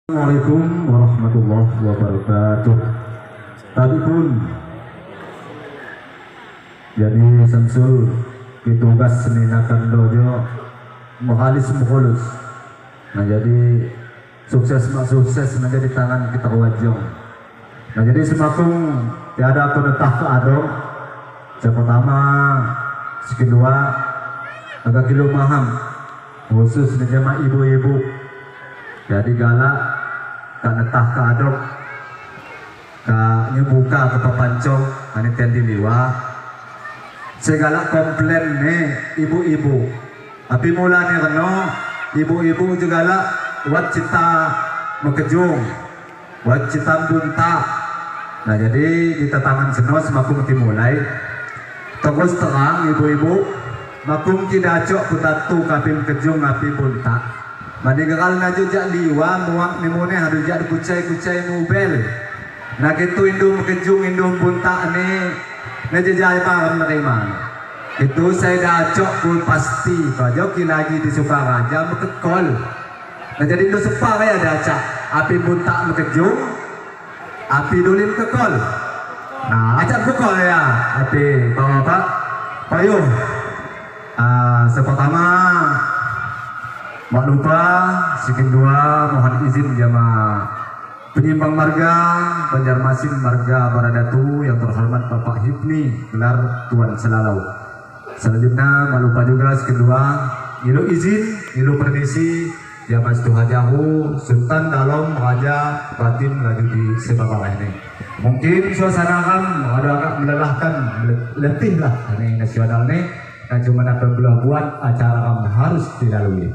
Assalamualaikum warahmatullahi wabarakatuh. Tadi pun jadi Samsul ditugas seninakan dojo menghalis mengholus. Nah jadi sukses mak sukses menjadi tangan kita wajong. Nah jadi semakin tiada penetah ke adong. Pertama, kedua agak kilo maham khusus jemaah ibu-ibu. Jadi galak tak netah ke adok ka nyebuka ke pepancong ani tian diliwa segala komplain nih ibu-ibu. Tapi mula nih reno ibu-ibu juga galak buat cita mekejung, buat cita bunta. Nah jadi di tetangan senos makum dimulai terus terang ibu-ibu makum tidak cok kutatu kapim kejung api bunta. Mani geral naju jak liwa muak nimune hadu jak kucai-kucai mobil. Nah gitu indung kejung indung bunta ni nejejai paham nerima. Itu saya dacok pun pasti kajo lagi di Sukaraja mekekol. Nah jadi itu separ ya dacak api bunta mekejung api dulim kekol. Nah acak kekol ya api bapak payung. Sepertama mak lupa sikin dua mohon izin jamaah penyimbang marga Banjarmasin marga Baradatu yang terhormat Bapak Hipni gelar Tuan Selalau. Selanjutnya mak lupa juga sikin dua ngilu izin ngilu permisi jamaah Tuhajahu Sultan Dalom Raja Batin laju di Sebabara ini. Mungkin suasana kan ada agak melelahkan letih lah ini nasional nih. Nah cuma apa belum buat acara kan harus dilalui.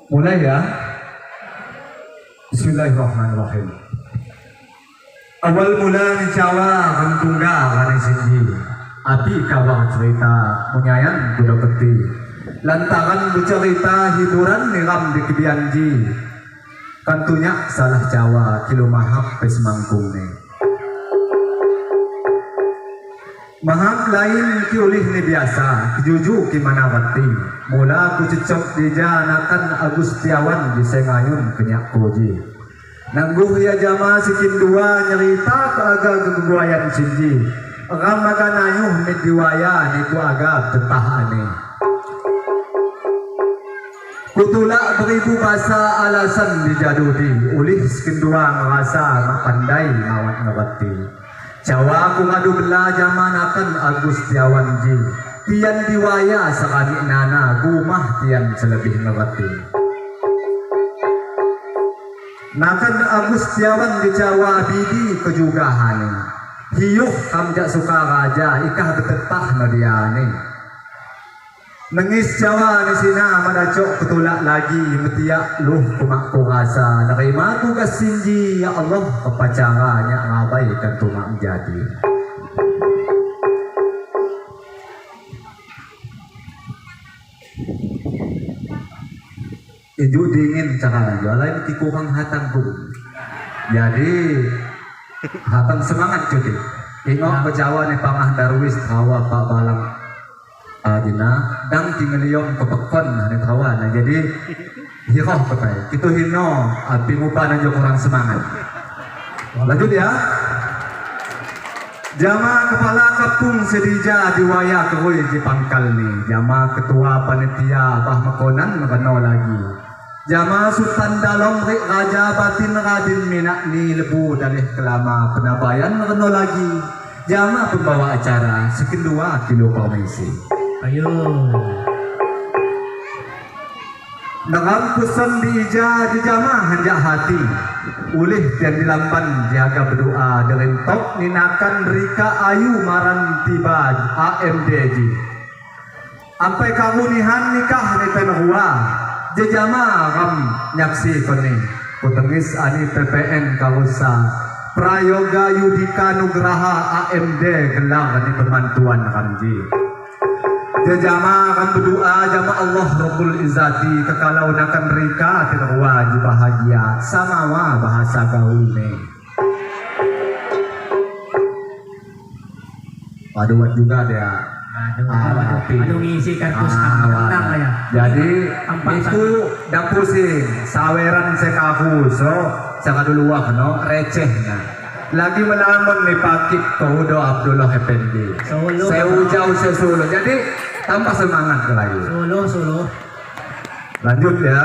Mulai ya. Bismillahirrahmanirrahim. Awal mula ni cawa tungga kani sinji. Api kawang cerita menyayang kuda peti. Lantaran bercerita hiburan niram di kebianji. Tentunya salah cawa kilo mahap pes mangkung ni. Mahap lain ki ulih ni biasa, juju ki manawati. Mula ku cecok di janakan Agustiawan di Sengayun kenyak koji. Nangguh ya jama sikin dua nyerita ke agak keguayan sinji. Ramaganayuh midiwaya ni ku agak tetah aneh. Kutulak beribu bahasa alasan dijadudi. Ulih sikin dua ngerasa mak pandai mawat ngerti. Jawa ku ngadu bela zaman akan Agustiawan ji. Tian diwaya sekali nana gumah tian selebih ngerti. Nakan Agustiawan di Jawa bidi kejugahane. Hiuh kamjak Sukaraja ikah betetah nadiane. Nengis Jawa ni sina madacok ketulak lagi metiak luh kumak kurasa nerima tugas sinji ya Allah kepacaranya ngabai kan tumak menjadi. Iju dingin cara lain kurang hatang pun. Jadi hatang semangat cuti. Ingok ke Jawa ni pangah Darwis tawa Pak Balang. Dina dang tingeliong kepekon ni tawa. Nah jadi hiroh kepai. Itu hino api mupa dan kurang semangat. Lanjut ya. Jama kepala kepung sedija diwaya kerui di pangkal ni. Jama ketua panitia bah makonan makano lagi. Jama Sultan Dalom rik Raja Batin Radin Minak ni lebu dari kelama penabayan makano lagi. Jama pembawa acara sekian 2 kilo permisi. Ayo. Dalam pesan diija dijama hendak hati. Ulih tian dilamban jaga berdoa dengan tok ninakan Rika Ayu Maran tiba AMDG. Ampai karunihan nikah ni tenhua jejama ram nyaksi koni. Kutengis ani PPN karusa Prayoga Yudika Nugraha AMD gelar ni pemantuan ramji. Jama akan berdoa jama Allah Rabbul Izzati kekalau nakan rika tidak wajib bahagia samawa bahasa gaul ne. Paduan juga dia. Aduh, aduh ngisi kartu tenang ya. Jadi itu dah pusing, saweran sekaku so saka dulu no recehnya. Lagi melamun nih pakit Udo Abdullah Effendi. Solo. Sewu jauh sesolo. Jadi tambah semangat lagi. Solo solo. Lanjut ya.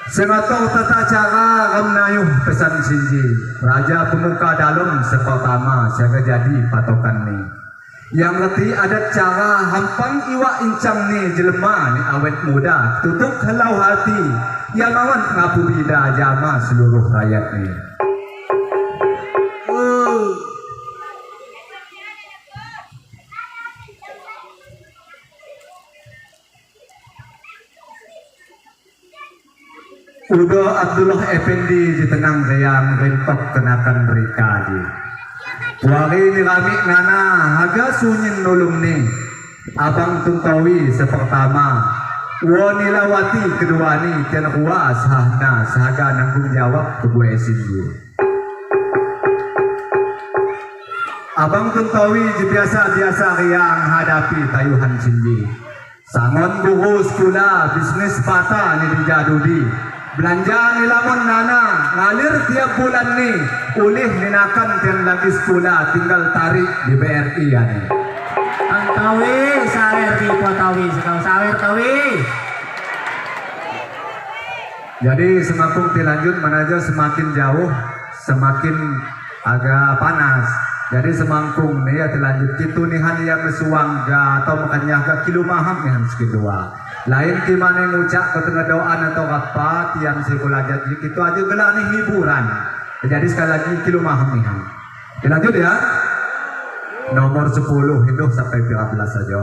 Sengatok tata cara ramnayuh pesan sinji. Raja pemuka dalem sepertama saya jadi patokan nih. Yang ngerti ada cara hampang iwak incang nih jelema nih awet muda tutup helau hati yang mawan ngapu bida jama seluruh rakyat nih. Udo Abdullah Effendi di tenang riang rintok kenakan rika di. Wari ni rami nana haga sunyin nulung ni. Abang Tuntawi sepertama. Wanilawati kedua ni tian kuas sahna sahaga nanggung jawab ke gue sini. Abang Tuntawi biasa-biasa riang hadapi tayuhan sini. Sangon guru sekolah bisnis patah ni dijadudi. Belanja ni lamun nana ngalir tiap bulan ni ulih ninakan tian lagi sekolah tinggal tarik di BRI ya ni. Antawi sawer di tawi sekau sawer tawi. Jadi semakin dilanjut manaja semakin jauh semakin agak panas. Jadi semangkung ni ya dilanjut kitu nihan yang mesuangga atau makanya agak kilo maham nihan sekitua. Lain gimana ngucap ke tengah doan atau apa tiang sekolah jadi itu aja gelar nih hiburan. Jadi sekali lagi kilo maham nih. Dilanjut ya. Nomor 10 hidup sampai 13 saja.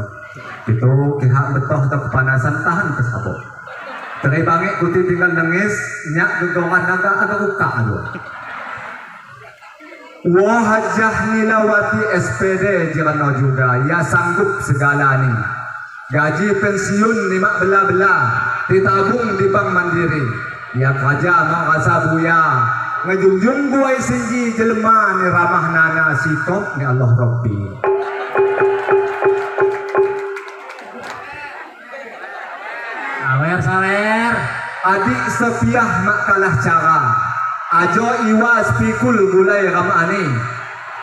Itu kihak betoh atau kepanasan tahan kesabok. Terai bangik kuti tinggal nangis nyak gegongan agak agak buka aduh. Wahajah Nilawati SPD jirano juga ya sanggup segala nih. Gaji pensiun lima bela-bela ditabung di Bank Mandiri. Ya kerja mak rasa buya ngejungjung buai senji jelema ni ramah nana sikop ni Allah Rabbi. Sawer sawer. Adik sepiah mak kalah cara. Ajo iwas pikul gulai ramani.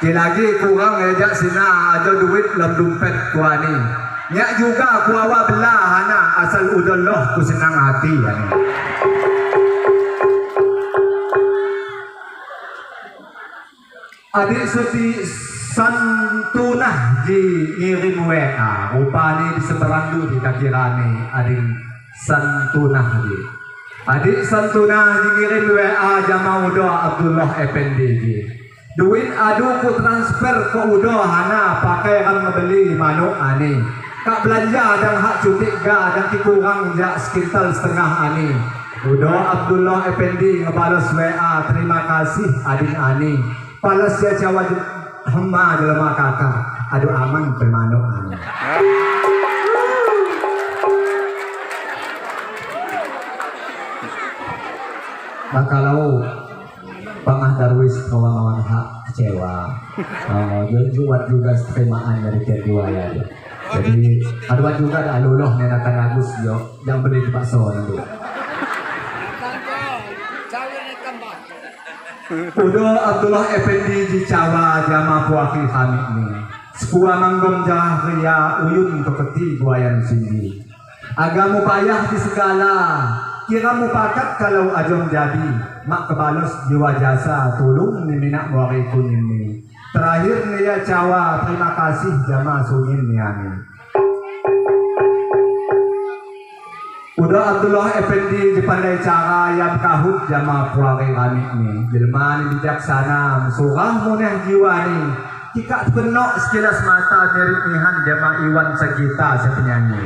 Ki lagi kurang ejak sina ajo duit lam dompet kuani. Nyak juga ku awa belah hana asal udallah ku senang hati ya. Adik Suti Santunah di ngirim WA rupane di seberang du di kaki rane adik Santunah di. Adik Santunah di ngirim WA jama Udo Abdullah Effendi di. Duit adu ku transfer ke Udo hana pakai kan ngebeli manuk ani. Kak belanja dan hak cuti ga dan kurang jak sekintal setengah ani. Udo Abdullah Effendi ngebalas WA terima kasih adin ani. Palas ya cawa hema jelema kakak. Aduh aman pemanuk ani. Nah kalau Pangah Darwis kawan-kawan hak kecewa. Juat juga terimaan dari tiap dua ya. Jadi ada juga ada luluh nenakan Agus yo yang beli di bakso nanti. Udo Abdullah Effendi jicawa jama puaki kami ni. Sepua manggom jahria uyun kepeti buayan sindi. Agamu payah di segala. Kira mupakat kalau ajong jadi. Mak kebalos jiwa jasa tolong ni minak muari kuning ni. Terakhir ni ya cawa terima kasih jama sungin ni ani. Udah Abdullah Effendi dipandai cara yang kahut jama puari kami ni. Jelma ni bijaksana surah muneh jiwa ni. Kikak penok sekilas mata mirip nihan jama Iwan Sagita sepenyanyi.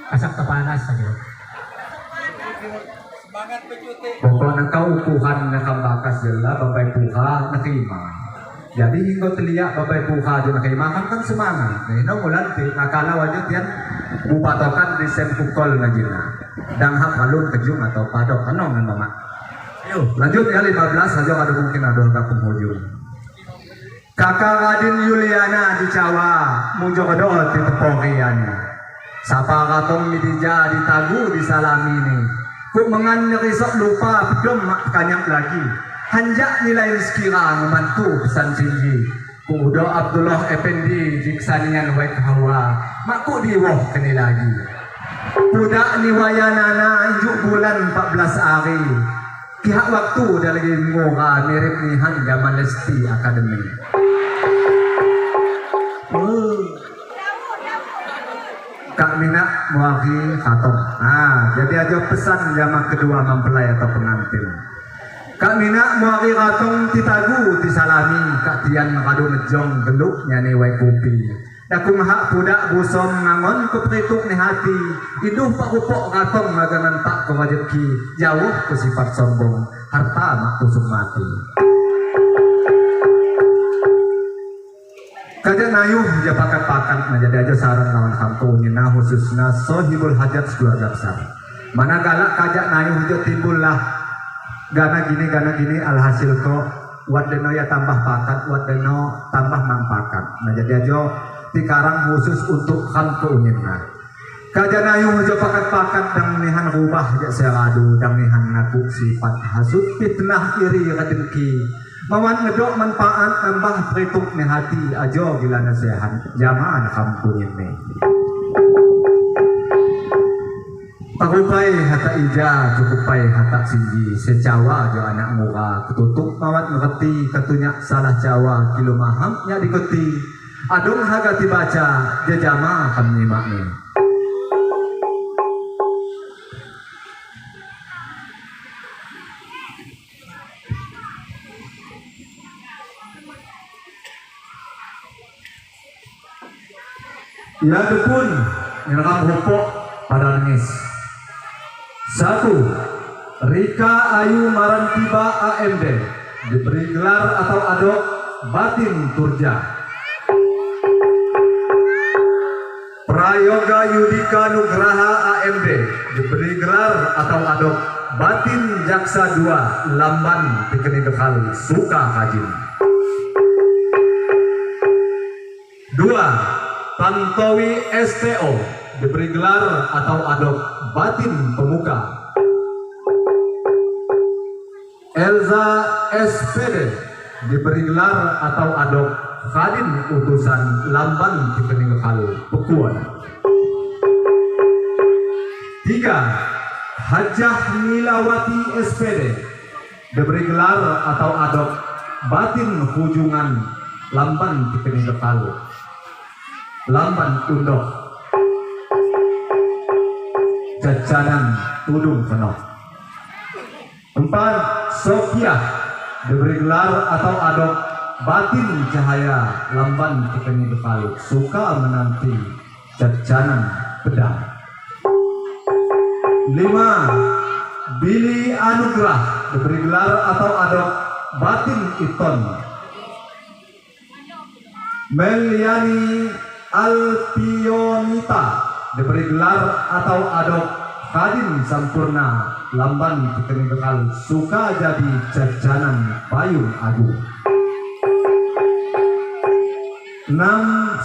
Asap terpanas saja. Pokoknya kau ukuran nakam bakas jelah babai puha nakima. Jadi hingga teliak babai puha je nakima kan kan semangat. Nah, ini mulan ti nakala wajah tian bupatokan di sem pukul najina. Dang hak halun kejung atau padok anong mama. Ayo, lanjut ya 15 saja ada mungkin ada ke penghujung. Kakak Radin Yuliana di Jawa, mujo kedo di teporian. Sapa katong midija ditagu disalami ni. Ku mengan risok lupa bedom mak kanyap lagi. Hanjak nilai sekira membantu pesan tinggi. Ku udo Abdullah Effendi jiksanian wai hawa. Mak ku diwoh kini lagi. Budak ni wayanana injuk bulan 14 hari. Pihak waktu dah lagi murah mirip nihan zaman Lesti Academy. Kak Mina muaki khatong. Nah, jadi aja pesan zaman kedua mempelai atau pengantin. Kak Mina muaki khatong titagu tisalami Kak Tian kado ngejong geluk nyane wai kopi. Daku mahak budak busom ngangon ku perituk ni hati. Iduh pak upok katong maganan tak ke rezeki. Jauh ku sifat sombong, harta mak tusuk mati. Kaja nayuh ja pakat-pakat menjadi aja saran lawan kampung nyina khususnya sohibul hajat keluarga besar. Mana galak kajak nayuh jo timbullah gana gini alhasil kok wat deno ya tambah pakat, wat deno tambah mampakat. Nah jadi aja dikarang khusus untuk kanto nyina. Kajanayu jo pakat-pakat dang nihan rubah jak seradu dang nihan ngaku sifat hasud fitnah iri kadengki. Mawan ngedok manfaat tambah perituk ni hati ajo gila nasihat jamaan kampung ini. Pakupai hata ija cukupai hata sinji secawa jo anak murah ketutup mawat ngerti ketunyak salah cawa kilo mahamnya diketi. Adung haga dibaca jejama kami makni. Ya dukun nyeram hopok pada nangis. 1. Rika Ayu Marantiba AMD diberi gelar atau adok Batin Turja. Prayoga Yudika Nugraha AMD diberi gelar atau adok Batin Jaksa 2 Lamban Tikeni Bekal Suka Kajin. 2. Tantowi STO diberi gelar atau adok Batin Pemuka. Elza SPD diberi gelar atau adok Khadin Utusan Lamban Tikeni Bekal Pekuan. 3. Hajah Nilawati SPD diberi gelar atau adok Batin Hujungan Lamban Tikeni Bekal Lamban Undok Jajanan Tudung Kenoh. 4. Sofia diberi gelar atau adok Batin Cahaya Lamban Tikeni Bekal Suka Menanti Jajanan Pedang. 5. Billy Anugrah diberi gelar atau adok Batin Iton. Meliani Alpionita diberi gelar atau adok Kadin Sampurna Lamban Tikeni Bekal Suka Jadi Jajanan Payung Agung. 6.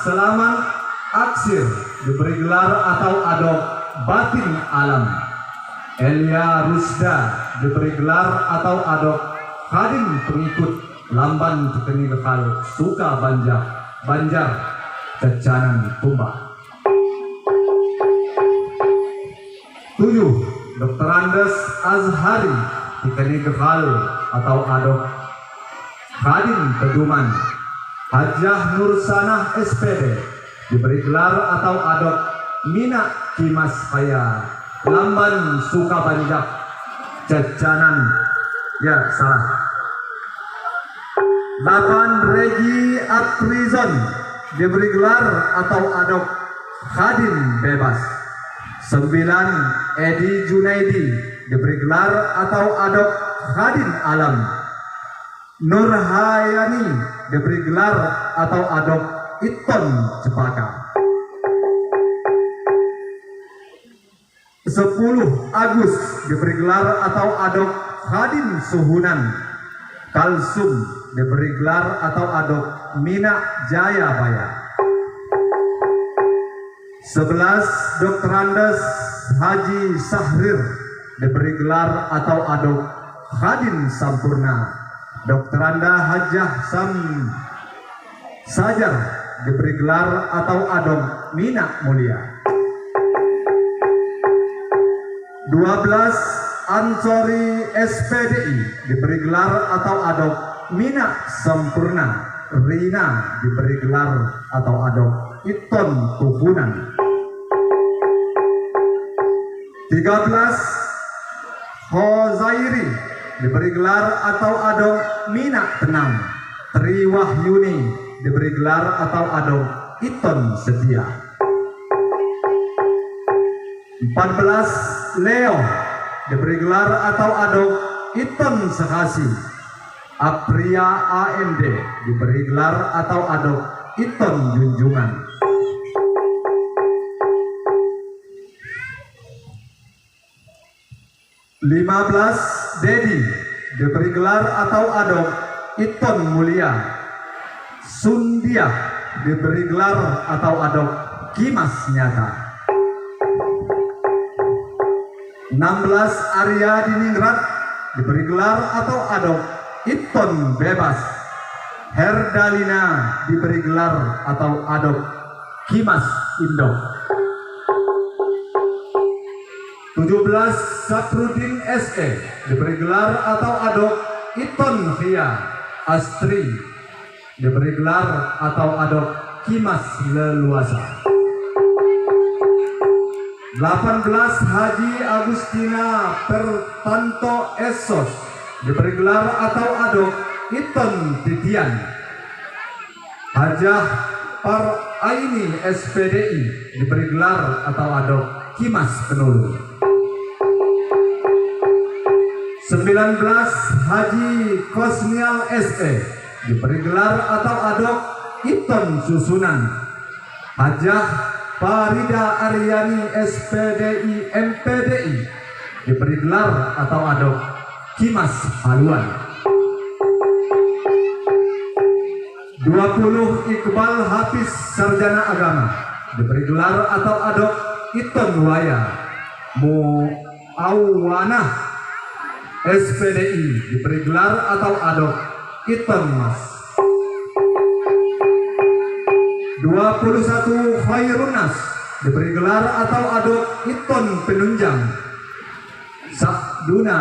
Selamat Aksir diberi gelar atau adok Batin Alam. Elia Rusda diberi gelar atau adok Kadin Pengikut Lamban Tikeni Bekal Suka Banjar Banjar Jajanan Tumbak. 7. Dr. Andes Azhari Tikeni Bekal atau adok Kadin Peduman. Hajah Nursanah SPD diberi gelar atau adok Mina Kimas Kaya Lamban Suka Banjak Jajanan. Ya salah. 8. Regi Aprizon diberi gelar atau adok Kadin Bebas. 9. Edi Junaidi diberi gelar atau adok Kadin Alam. Nurhayani diberi gelar atau adok Iton Cepaka. 10. Agus diberi gelar atau adok Khadin Suhunan. Kalsum diberi gelar atau adok Mina Jaya Baya. 11 Dr. Andes Haji Sahrir diberi gelar atau adok Khadin Sampurna. Dr. Anda Hajah Sam Sajar diberi gelar atau adok Mina Mulia. 12 Ansori SPDI diberi gelar atau adok Mina Sempurna. Rina diberi gelar atau adok Iton Tuhunan. 13 Hozairi diberi gelar atau adok Mina Tenang. Tri Wahyuni diberi gelar atau adok Iton Setia. 14 Leo diberi gelar atau adok Iton Sekasi. Apria AMD diberi gelar atau adok Iton Junjungan. 15 Dedi diberi gelar atau adok Iton Mulia. Sundia diberi gelar atau adok Kimas Nyata. 16 Arya Diningrat diberi gelar atau adok Iton Bebas. Herdalina diberi gelar atau adok Kimas Indo. 17 Saprudin SE diberi gelar atau adok Iton Via. Astri diberi gelar atau adok Kimas Leluasa. 18 Haji Agustina Pertanto Esos diberi gelar atau adok Iton Titian. Hajah Paraini SPDI diberi gelar atau adok Kimas Penulung. 19 Haji Kosnial SE diberi gelar atau adok Iton Susunan. Hajah Farida Aryani SPDI MPDI diberi gelar atau adok Kimas Haluan. 20 Iqbal Hafiz Sarjana Agama diberi gelar atau adok Iton Waya. Muawanah SPDI diberi gelar atau adok Iton Mas. 21 Khairunas diberi gelar atau adok Iton Penunjang. Sabduna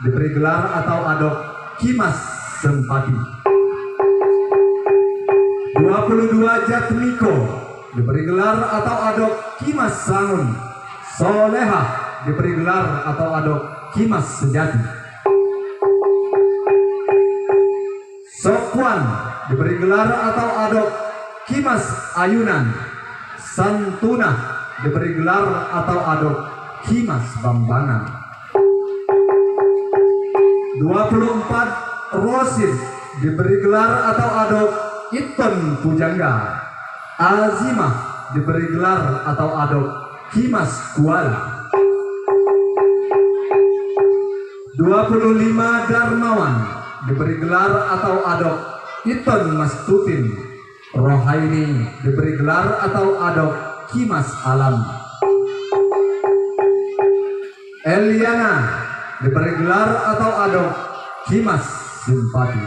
diberi gelar atau adok Kimas Sempati. 22 Jatmiko diberi gelar atau adok Kimas Sangun. Solehah diberi gelar atau adok Kimas Sejati. Sofwan diberi gelar atau adok Kimas Ayunan. Santuna diberi gelar atau adok Kimas Bambangan. 24 Rosid diberi gelar atau adok Iton Pujangga. Azimah diberi gelar atau adok Kimas Kuala. 25 Darmawan diberi gelar atau adok Iton Mastutin. Rohaini diberi gelar atau adok Kimas Alam. Eliana diberi gelar atau adok Kimas Simpati.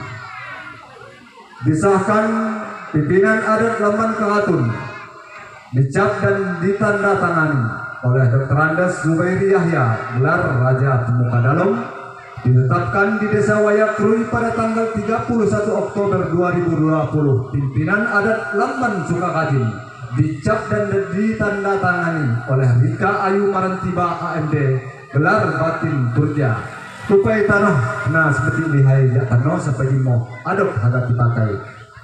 Disahkan pimpinan adat Lamban Kehatun, dicap dan ditandatangani oleh Dr. Andes Zubairi Yahya, gelar Raja Pemuka Dalem, ditetapkan di Desa Wayakrui pada tanggal 31 Oktober 2020. Pimpinan adat Lamban Sukakajin dicap dan ditandatangani oleh Rika Ayu Marantiba AMD, gelar Batin Turja. Tupai tanah na seperti lihai ya tanah sampai jimo adok hagati pakai.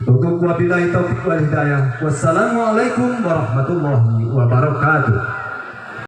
Tutup wabillahi taufiq wal hidayah. Wassalamualaikum warahmatullahi wabarakatuh.